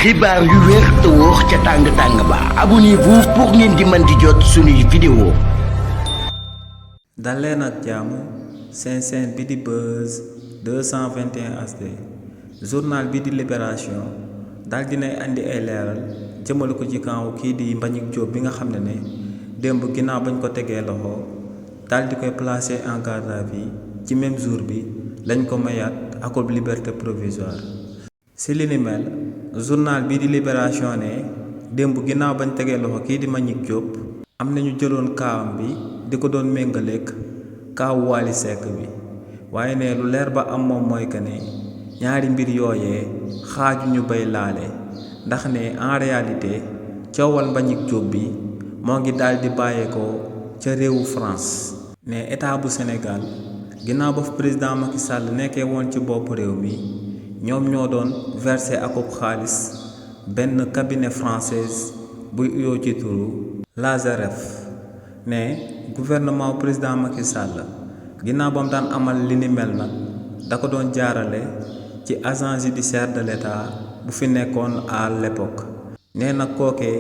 xibaar yu wér te wóor ca tàng ba abonnez-vous pour ngeen di mën di jot suñuy vidéo. dal leen ak jàmm seen chaîne bi di Buzz 221 HD journal bi di Libération dal dinay andi ay leeral jëmale ko ci camp kii di Mbagnick Diop bi nga xam ne démb ginnaaw bañ ko tegee loxo dal di koy placer en garde à vue ci même jour bi lañ ko mayaat akub liberté provisoire. si li ni mel journal bi di Libération ne démb ginnaaw bañ tegee loxo kii di Mbagnick Diop am nañu jëloon kaawam bi di ko doon méngaleek kaawu Wally Seck bi waaye ne lu leer ba am moom mooy que ne ñaari mbir yooyee xaaju ñu bay laale ndax ne en réalité coowal Mbagnick Diop bi moo ngi daal di bàyyeekoo ca réewu France. ne état bu Sénégal ginnaaw ba fi président Macky Sall nekkee woon ci bopp réew mi ñoom ñoo doon versé akub xaalis benn cabinet française buy uyoo ci turu Lazaref. ne gouvernement président Macky Sall ginnaaw ba mu daan amal li ni mel nag da ko doon jaarale ci agent judiciaire de l'État bu fi nekkoon à l'époque. nee na kookee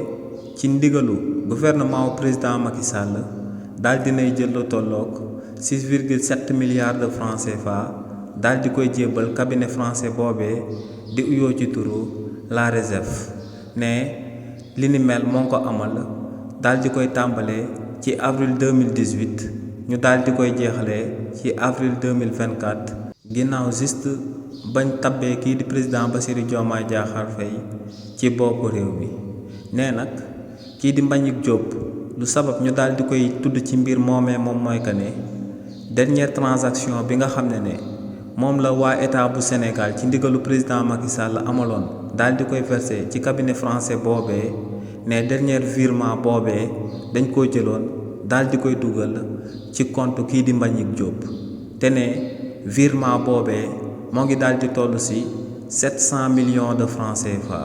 ci ndigalu gouvernement président Macky Sall daal dinay jël lu tolloog 6,7 milliards de francs CFA daal di koy jébbal cabinet français boobee di uyoo ci turu La Réserve. ne li ni mel moo ko amal daal di koy tàmbalee ci avril 2018 ñu daal di koy jeexalee ci avril 2024 ginnaaw juste bañ tabbee kii di président Bassirou Diomaye Diakhar Faye ci boppu réew mi. nee nag kii di Mbagnick Diop lu sabab ñu daal di koy tudd ci mbir moomee moom mooy que ne dernière transaction bi nga xam ne moom la waa état bu Sénégal ci ndigalu président Macky Sall amaloon daal di koy versé ci cabinet français boobee ne dernier virement boobee dañ koo jëloon daal di koy dugal ci compte kii di Mbagnick Diop te ne virement boobee moo ngi daal di toll si 700 millions de francs CFA.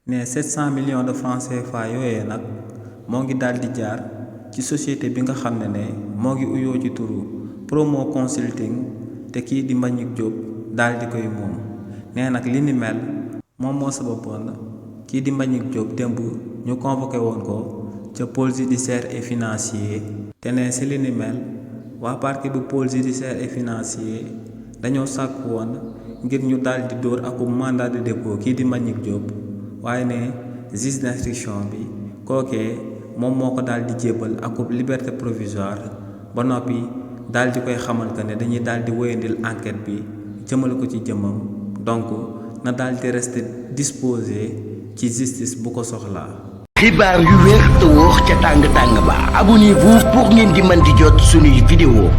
ne 700 millions de francs CFA yooyee nag moo ngi daal di jaar ci société bi nga xam ne moo ngi uyoo ci turu Promo Consulting te kii di Mbagnick Diop daal di koy moom. nee nag li ni mel moom moo sababoon kii di Mbagnick Diop démb ñu convoqué woon ko ca pôle judiciaire et financier. te ne si li ni mel waa parquet bu pôle judiciaire et financier dañoo sàkk woon ngir ñu daal di dóor akub mandat de dépôt kii di Mbagnick Diop waaye ne juge d'instruction bi kookee moom moo ko daal di jébbal akub liberté provisoire ba noppi daal di koy xamal que ne dañuy daal di wéyandil enquête bi jëmale ko ci jëmmam donc na daal di rester disposé ci justice bu ko soxlaa. xibaar yu wér te wóor ca tàng ba abonnez-vous pour ngeen di mën di jot suñuy vidéo.